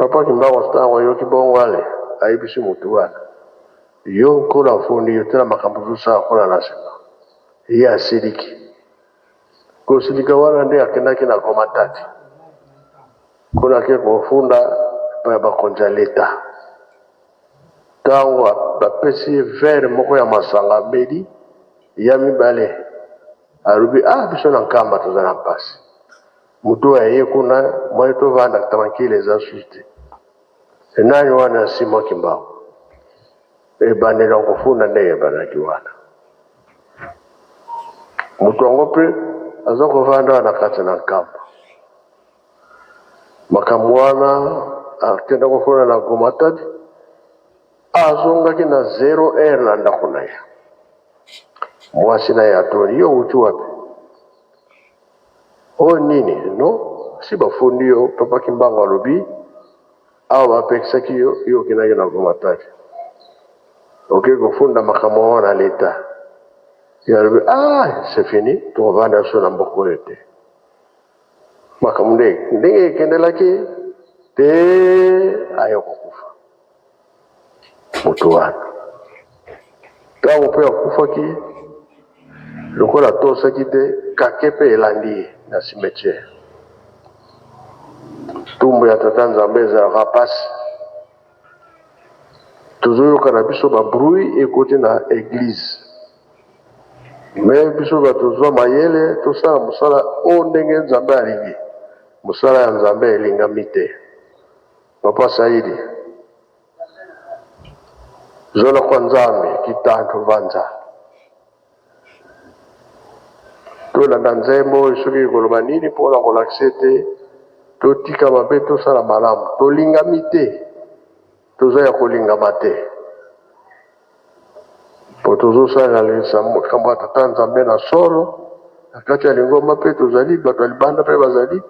Papa Kimbangu ntango ayoki bongo ale ayebisi motu wana, yo Nkolo afundi yo, tala makambo ozosala kuna na nsima. Ye asiliki. Kosilika wana nde akendaki na Goma Tati, kuna ake kofunda epai ya bakonzi ya leta. Ntango bapesi ye verre moko ya masanga ameli, ya mibale alobi, ah, biso na Nkamba toza na mpasi. Moto oyo aye kuna, moyen tovanda tranquille eza susu te. Nani wana? Simon Kimbangu. Ebandeli ya kofunda nde ebandaki wana. Moto yango mpe aza kovanda wana kati na Nkamba. Makambo wana akenda kofunda na Goma Tadi, azongaki na 0 heure na ndako na ye. Mwasi na ye atuni, yo outi wapi? Oyo nini? No, si bafundi yo, Papa Kimbangu alobi awa bapekisaki yo, yo okendaki na Goma Tadi, oke kofunda makambo wana na leta. Ye alobi, ah, c'est fini, tokovanda so na mboka oyo te. Makambo nde ndenge ekendelaki te, aye kokufa moto wana. Ntango mpe akufaki, lokola atosaki te, kake mpe elandi ye na cimetière. Tumbu ya tata Nzambe ezalaka mpasi. Tozoyoka na biso ba bruit ekoti na eglise, me biso bato tozwa mayele tosala mosala oyo ndenge Nzambe alingi. Mosala ya Nzambe elingami te. Papa Saidi, zola kwa Nzambe kitantu vanza. Tolanda nzembo oyo soki ekoloba nini mpona kolakisa ete totika mabe tosala malamu. Tolingami te, toza ya kolingama te, po tozosalela likambo ya tata Nzambe na solo na kati ya lingomba, mpe tozali bato ya libanda mpe bazali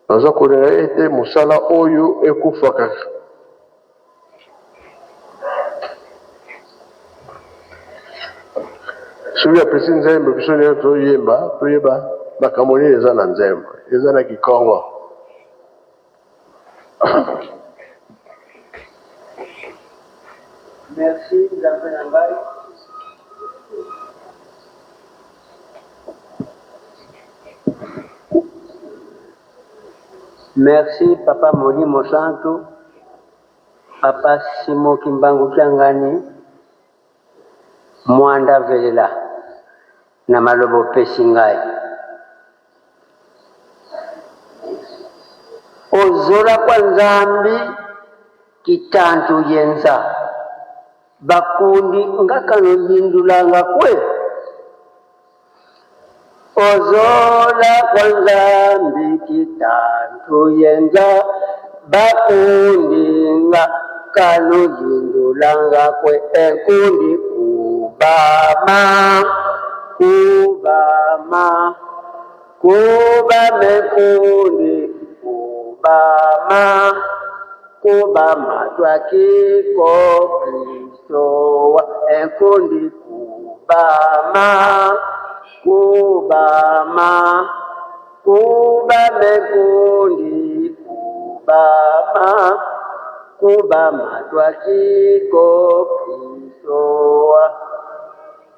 baza kolinga ete mosala oyo ekufa kaka. Soki apesi nzembo, biso nyonso toyemba, toyeba makambo nini eza na nzembo, eza na Kikongo. Merci Nzambe na ngai. Merci Papa Molimo Santu, Papa Simo Kimbangu Kiangani, Mwanda Velela na maloba opesi ngai. Ozola kwa Nzambi kitantu yenza bakundi ngakano yindulanga kwe. Ozola kwa Nzambi kitantu yenza bakundi ngakano yindulanga kwe. Ekundi kubama kubama kubame kundi kubama kubama twakiko Kristo ekundi kubama kubama kubame kundi kubama kubama twakiko Kristo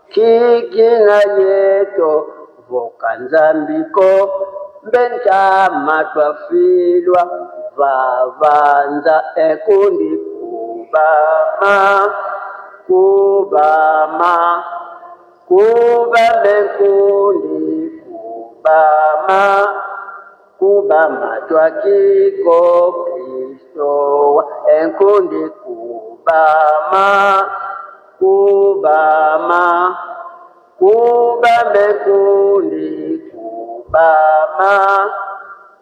kiki na yeto voka Nzambiko mbentama twafilwa vavanza ekundi kubama kubama kubame kundi kubama kubama twakiko Kristo enkundi kubama kubama kubame kundi kubama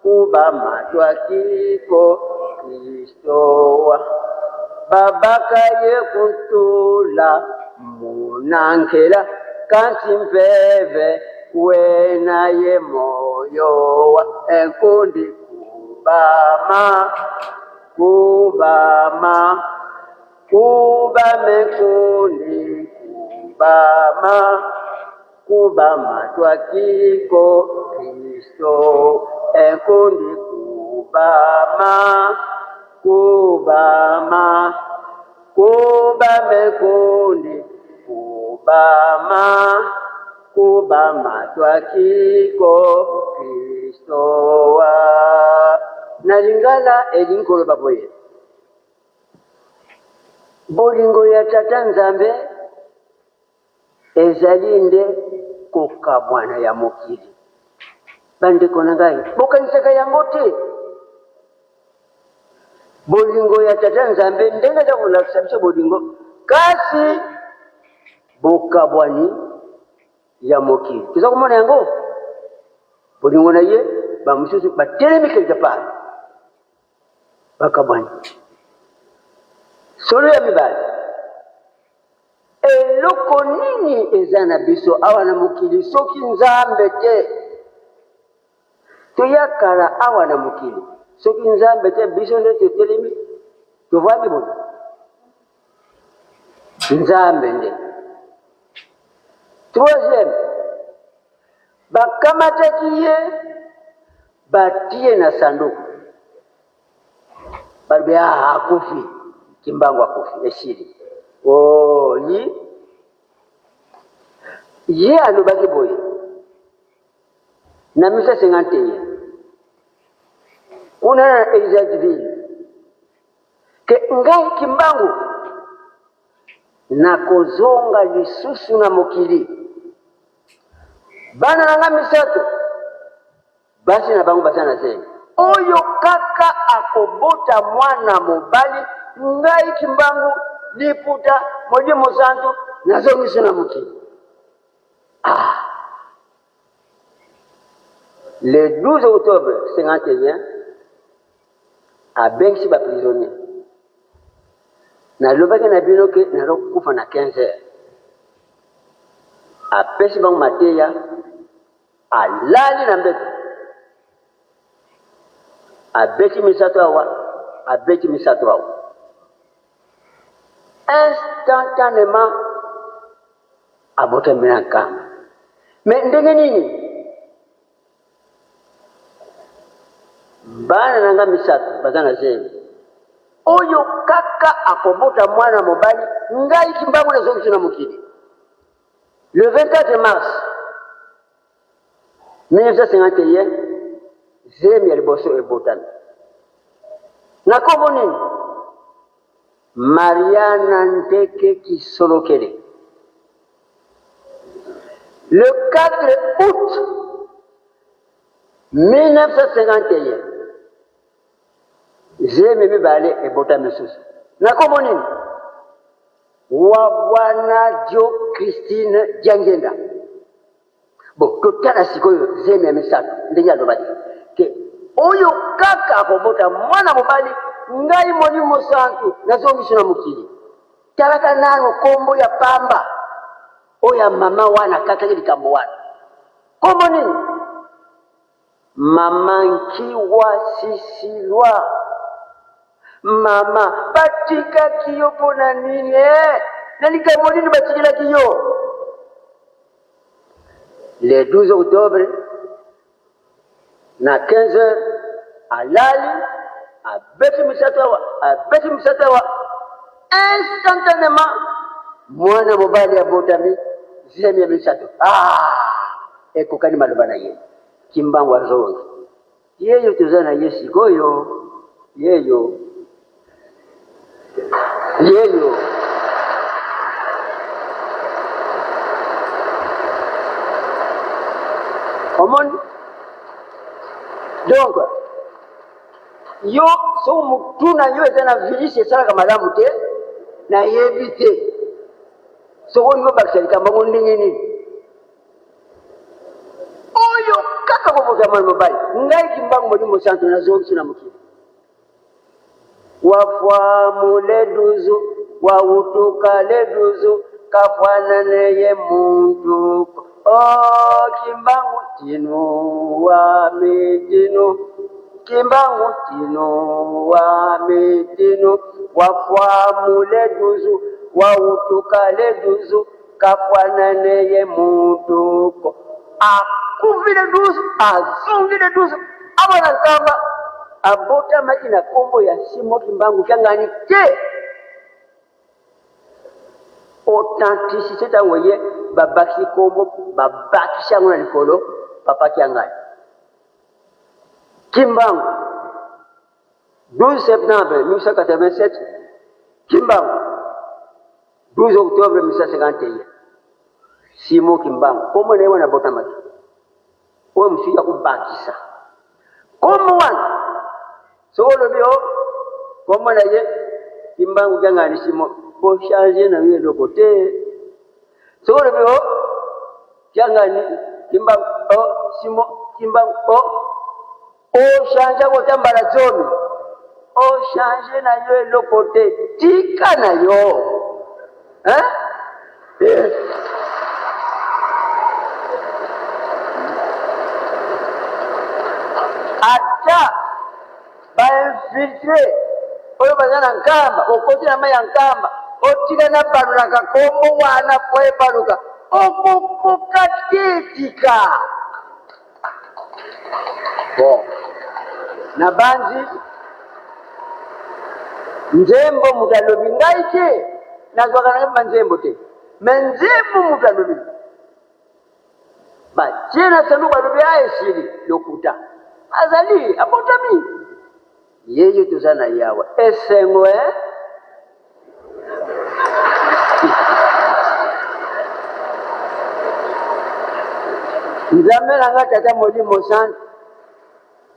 kubama twakiko Kristo babaka ye kuntula munankela kanti mpeve wena ye moyo enkundi kubama kubama kubame kundi kubama kubama twakiko Kristo enkundi kubama Kubama, kubame kundi, kubama, kubama twakiko Kristo wa. Na lingala elingi koloba boye, bolingo ya Tata Nzambe ezali nde kokabwana ya mokili. Bandeko na ngai, bokanisaka yango te. Bolingo ya Tata Nzambe ndenge aza kolakisa biso bolingo, kasi bokabwani ya mokili toza komona yango. Bolingo na ye, bamosusu batelemi quelque part, bakabwani. Solo ya mibale, eloko nini eza na biso awa na mokili soki Nzambe te? Toya kala awa na mokili soki Nzambe te, biso nde totelemi tovandi boye? Nzambe nde. Troisième, bakamataki ye batie na sanduku, balobi ah, akufi, Kimbangu akufi, esili. Oh, yi ye alobaki boye na 1951 kuna na Elisabethville ke ngai Kimbangu nakozonga lisusu na mokili. Bana na ngai misato basi na bango baza na zemi, oyo kaka akobota mwana mobali, ngai Kimbangu liputa Molimo Santu nazongisi na mokili. Ah. Le 12 octobre 51 abengisi ba prisonniers. Nalobaki na bino ke nazokufa na 15 heures. Apesi bango mateya, alali na mbeto. Abeti misato awa, abeti misato awa. Instantanément abotami na nkamba. Me ndenge nini? Bana na nga misato baza na zemi, oyo kaka akobota mwana mobali, ngai Kimbangu nazongisi na mokili. Le 24 mars 1951 zemi ya liboso ebotami na kombo nini? Mariana Nteke Kisolokele. Le 4 août 1951 zemi mibale ebotami lisusu na kombo nini? Wabwana Dio Christine Diangenda. Bo totala sikoyo zemi ya misato ndenge alobaki ke oyo kaka akobota mwana mobali, ngai Molimo Santu nazongisi na mokili. Talaka nano kombo ya pamba oyo ya mama wana akataki likambo wana. Kombo nini? Mama Nkiwa Sisilwa. Mama, batikaki yo mpo na nini? Eh, na likambo nini batikelaki yo? Le 12 octobre na 15 heures alali, abeti misato awa, abeti misato awa, instantanément mwana mobali abotami, zemi ya misato. Ah, ekokani maloba na ye. Kimbangu azongi yeyo, toza na ye sikoyo, yeyo yeyo. Omoni donc yo soki motu na yo eza na virus esalaka malamu te, nayebi te soki olingi obakisa likambo yango ndenge nini. Oyo kaka kobota mwana mobali, ngai Kimbangu Molimo Santu nazongisi na mokili. Wafwamu leduzu wautuka leduzu kafwana neye muntu oh Kimbangu tinu wa mitinu Kimbangu tinu wa mitinu wafwamu leduzu wautuka leduzu kafwana neye muntu akufi le 12 azongi le 12 awa na nkamba. Abotamaki na kombo ya Simon Kimbangu Kiangani te. Authenticité ntango ye babakisi kombo, babakisi yango na likolo Papa Kiangani. Kimbangu 12 septembre 1887 Kimbangu 12 octobre 1951 Simon Kimbangu kombo na ye wana abotamaki oyo mosusu ya kobakisa kombo wana soki olobi o kombo na ye Kimbangu Kiangani Simon kochange na yo eloko te soki olobi o Kiangani Kimbangu o Simon Kimbangu o ochange kota mbala zomi ochange na yo eloko te tika na yo hein? Eh. Ata bainfiltre oyo baza na nkamba okoti na mai ya nkamba otika na balulaka kombo wana po ebaluka okokoka te tika Bon, nabanzi nzembo moto alobi ngai te, nazwaka na ngai banzembo te, me nzembo moto alobi batie na sanduku balobi a esili lokuta, azali abotami yeye toza na yawa esengo eh? Nzambe na nga tata molimo santu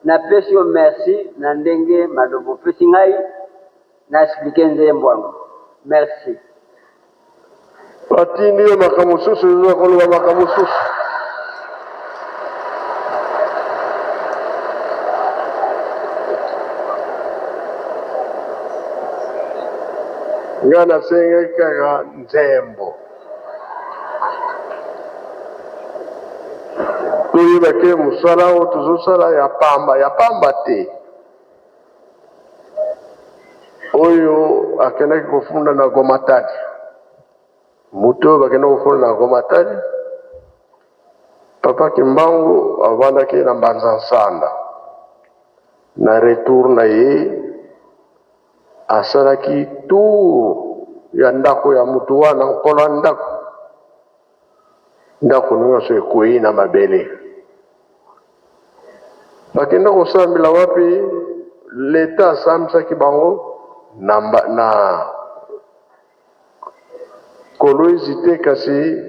napesi yo merci na ndenge maloba opesi ngai na explike nzembo yango merci. Batindi yo makambo mosusu, oza koloba makambo mosusu. Nga nasengaki kaka nzembo. Toyeba ke mosala oyo tozosala ya pamba ya pamba te. Oyo akendaki kofunda na Gomatadi, moto oyo bakendaki kofunda na Gomatadi, Papa Kimbangu avandaki na Mbanza Nsanda. Na retour na ye asalaki tour ya ndako ya moto wana, nkolo ya ndako. Ndako nyonso ekwei na mabele. Bakenda kosambela wapi? Leta asambisaki bango na, na Kolwezi te, kasi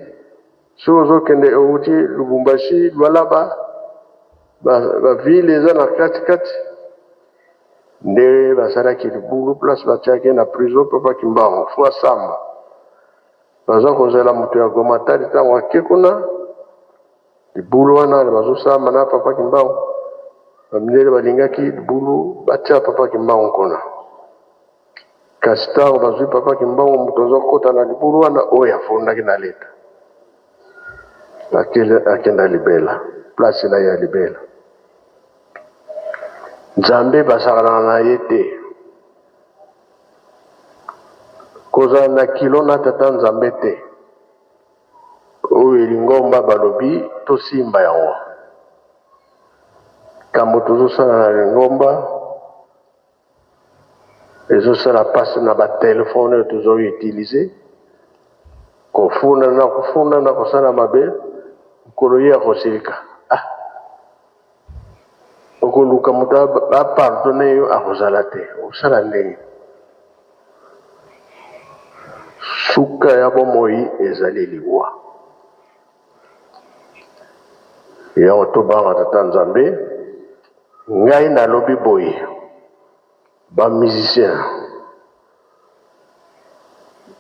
soki ozokende outi Lubumbashi, Lualaba, ba ville eza na kati kati nde basalaki libulu place batiaki na prison Papa Kimbangu fo asamba. Baza kozela moto ya Gomatadi ntango ake kuna libulu wana bazosamba na Papa Kimbangu. Bamindele balingaki libulu batia Papa Kimbangu kuna, kasi ntango bazwi Papa Kimbangu, moto azokota na libulu wana oyo afundaki na leta akenda libela, place na ye ya libela. Nzambe basakanaka na ye te. Kozala na kilo na Tata Nzambe te. Oyo lingomba balobi tosimba yango. Kambo tozosala na lingomba ezosala pasi na ba telephone oyo tozo utiliser kofunda na kofunda na kosala mabe mokolo ye akosilika ah Okoluka moto a pardonner yo akozala te osala ndenge suka ya bomoi ezali liwa yango tobanga tata nzambe ngai nalobi boye ba musicien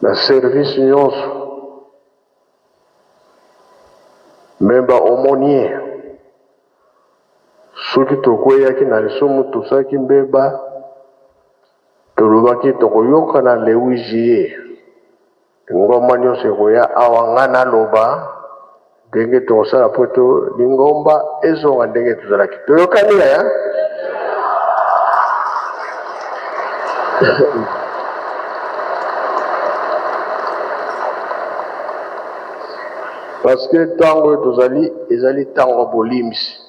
na service nyonso Mais ba aumoniers soki tokweyaki na lisumu tosalaki mbeba tolobaki tokoyokana le 8 juillet lingomba nyonso ekoya awa nga naloba ndenge tokosala po to lingomba ezonga ndenge tozalaki toyokani eh? Parce que ntango oyo tozali ezali ntango ya bolimbisi.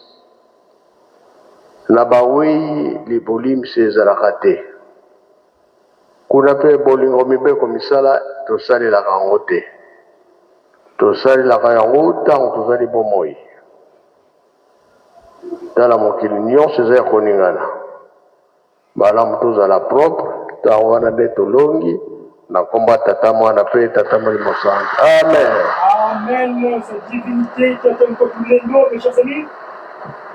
Na bawei libolimisi ezalaka te. Kuna pe bolingo mibeko misala tosalelaka yango te. Tosalelaka yango tango tozali bomoi. Tala mokili nionso eza ya koningana. Malamu tozala propre tango wana nde tolongi na kombo ya Tata Mwana pe Tata Molimo Santu. Amen. Amen, sa divinite Tata Nkokulendo, mes chers amis.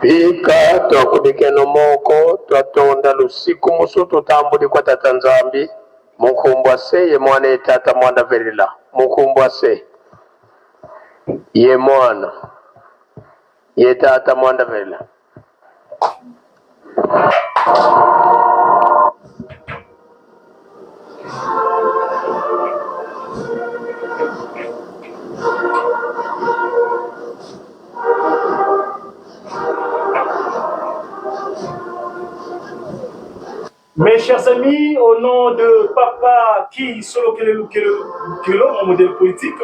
Bika twakudikeno moko twatonda lusiku musu tutambudi kwa Tata Nzambi munkumbwa se ye Mwana ye Tata Mwanda velila munkumbwa se ye Mwana ye Tata Mwanda velila. Mes chers amis, au nom de Papa Ki Solo Kelelu Kelo, mon modèle politique,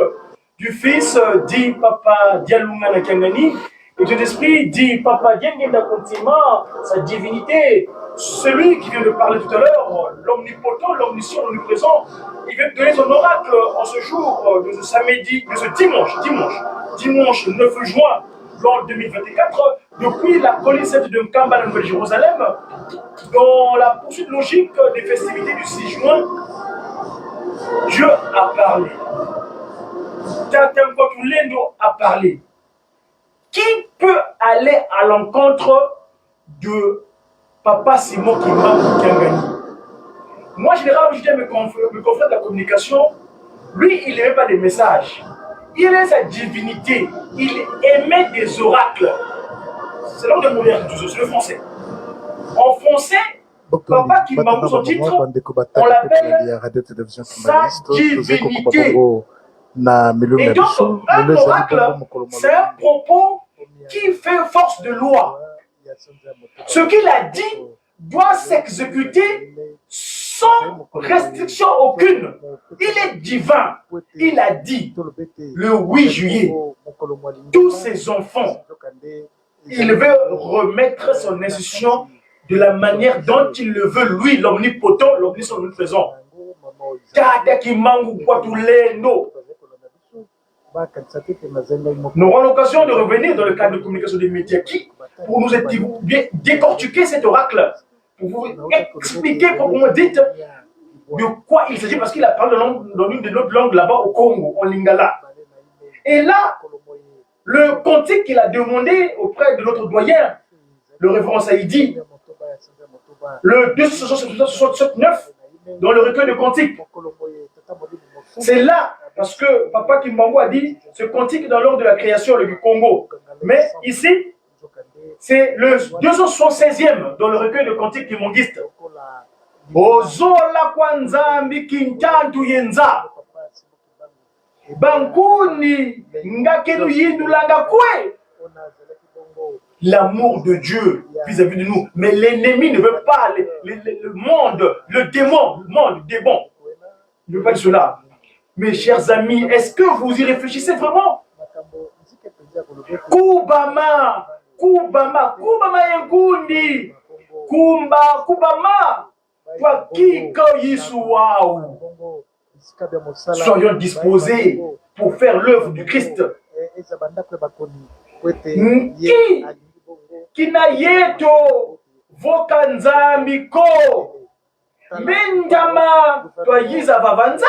du Fils dit Papa Dialunga Nakiangani, et de l'Esprit dit Papa Diengenda Kontima, sa divinité, celui qui vient de parler tout à l'heure, l'omnipotent, l'omniscient, l'omniprésent, il vient de donner son oracle en ce jour de ce samedi, de ce dimanche, dimanche, dimanche 9 juin l'an 2024, depuis la colline sainte de Nkamba, la Nouvelle-Jérusalem, dans la poursuite logique des festivités du 6 juin, Dieu a parlé. Tata Lendo a parlé. Qui peut aller à l'encontre de Papa Simon Kimbangu Kiangani? Moi, généralement, je dis à mes confrères, mes confrères de la communication, lui, il n'émet pas des messages. Il est sa divinité. Il émet des oracles. C'est l'homme de Molière, c'est le français. En français, Papa Kimbangu, son titre, on l'appelle sa divinité. Et donc, un oracle, c'est un propos qui fait force de loi. Ce qu'il a dit doit s'exécuter sans restriction aucune. Il est divin. Il a dit le 8 juillet, tous ses enfants, il veut remettre son institution de la manière dont il le veut, lui, l'omnipotent, l'omniscient, l'omniprésent. Tata Kimbangu Kwatulendo. Nous aurons l'occasion de revenir dans le cadre de communication des médias qui, pour nous bien décortiquer cet oracle, pour vous expliquer proprement dit de quoi il s'agit, parce qu'il a parlé dans une de notre langue là-bas au Congo, en Lingala. Et là, le cantique qu'il a demandé auprès de notre doyen, le révérend Saïdi, le 269, dans le recueil de cantiques. C'est là, parce que Papa Kimbangu a dit, ce cantique dans l'ordre de la création du Congo. Mais ici, c'est le 276e dans le recueil de cantiques kimbanguistes. Ozola kwa Nzambi kintantu yenza. Bankuni ngakenu yindulanga kwe. L'amour de Dieu vis-à-vis de nous. Mais l'ennemi ne veut pas le, le, le monde, le démon, le monde, le démon. Il ne veut pas de cela. Mes chers amis, est-ce que vous y réfléchissez vraiment? Kubama, Kubama, Kubama yenkundi, Kumba, Kubama, toi qui wao. Soyons disposés pour faire l'œuvre du Christ. Nki kina yeto voka nzambi ko mbindama twayiza vavanza.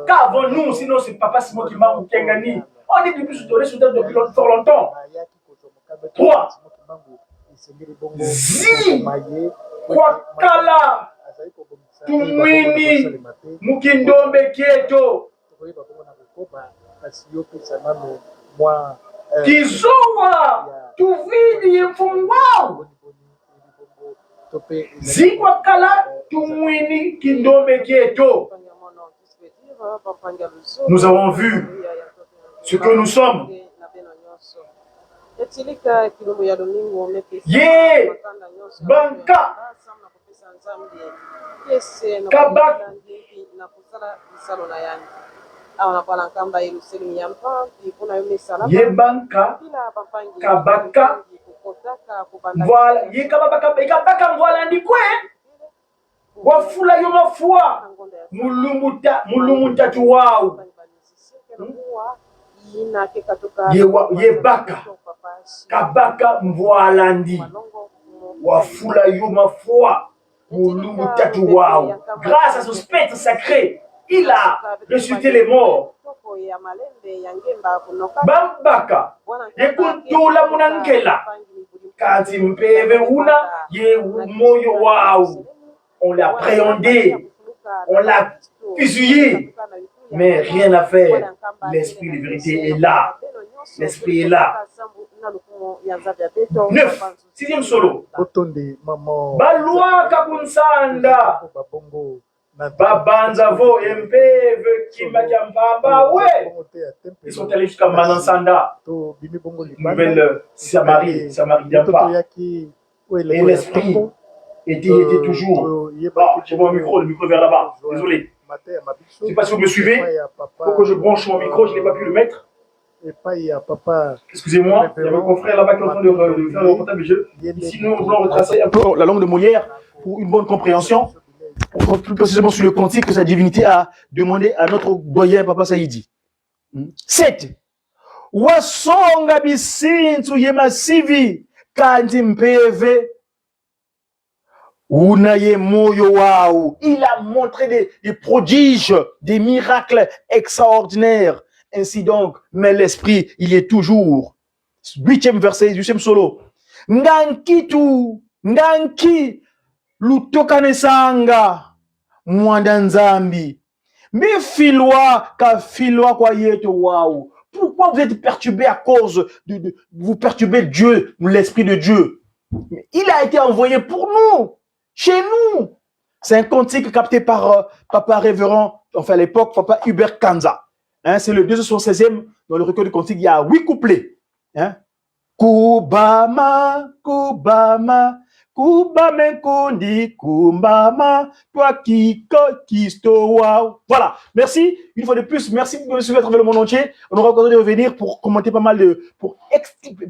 Qu'avons-nous sinon c'est Papa Simon qui m'a Kiangani. On est depuis sur sur depuis fort longtemps. 3. Zi kwakala tumwini mukindombe kieto kizowa tuvidi ye mfumu wao zikwakala tumwini kindombe kieto. Nous avons vu ce que nous sommes. Ye banka kabak ye banka kabaka. Mvwala yekabaka yekabaka mvwala ndikwe wafula yo mafua mulungu ta mulungu tatu wau Yewa, yebaka kabaka mvwalandi wafula yo mafua mulungu tatu wau grâce à son spectre sacré il a ressuscité les morts bambaka yekuntula munankela kanti mpeve una ye moyo wau on l'a appréhendé on l'a fusillé mais rien à faire l'esprit de vérité est là l'esprit est là neuf sixième solo balwaka kunsanda babanza vo mpeve kimba kya mpamba we ils sont allés jusqu'à Manansanda nouvelle Samarie Samarie Diampa et l'esprit était, était toujours ah, j'ai mon micro le micro vers là-bas désolé je sais pas si vous me suivez faut que je branche mon micro je n'ai pas pu le mettre Excusez-moi, il y a mon confrère là-bas qui est en train de, de faire le reportage, mais je, ici nous voulons retracer un peu la langue de Molière pour une bonne compréhension, pour, plus précisément sur le cantique que sa divinité a demandé à notre doyen Papa Saïdi. 7. Wasonga bisintu yemasivi kandi mpeve unaye moyo wao. Il a montré des, des prodiges, des miracles extraordinaires. Ainsi donc, mais l'esprit, il est toujours. Huitième verset, huitième solo. Ngankitu, nganki, lutokanesanga, mwanda nzambi. Mifilwa kafilwa kwa yeto wao. Pourquoi vous êtes perturbé à cause de, de vous perturbez Dieu, l'esprit de Dieu? Il a été envoyé pour nous, chez nous. C'est un cantique capté par euh, papa révérend, enfin à l'époque, papa Hubert Kanza. Hein, c'est le 276e dans le recueil de cantique, il y a huit couplets. Hein. Kubama, Kubama, Kubame Nkundi, Kumbama, toi qui kisto, wow. Voilà. Merci. Une fois de plus, merci de me suivre à travers le monde entier. On aura l'occasion de revenir pour commenter pas mal de, pour,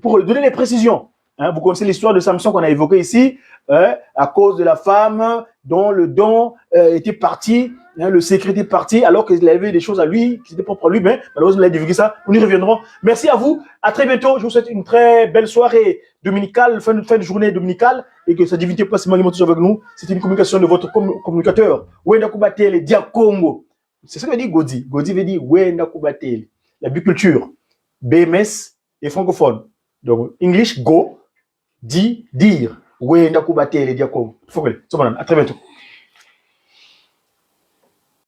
pour donner des précisions. Hein, vous connaissez l'histoire de Samson qu'on a évoquée ici, hein, à cause de la femme dont le don euh, était parti, hein, le secret était parti, alors qu'il avait des choses à lui, qui étaient propres à lui, mais malheureusement, il a divulgué ça. Nous y reviendrons. Merci à vous. À très bientôt. Je vous souhaite une très belle soirée dominicale, fin de, fin de journée dominicale, et que sa divinité passe toujours avec nous. C'est une communication de votre communicateur. Wenda Kubatele, Dia Congo. C'est ce que veut dire Godi. Godi veut dire Wenda Kubatele. La biculture. BMS et francophone. Donc, English, go, dit, dire. Wenda Kubatele, Dia Congo. À très bientôt.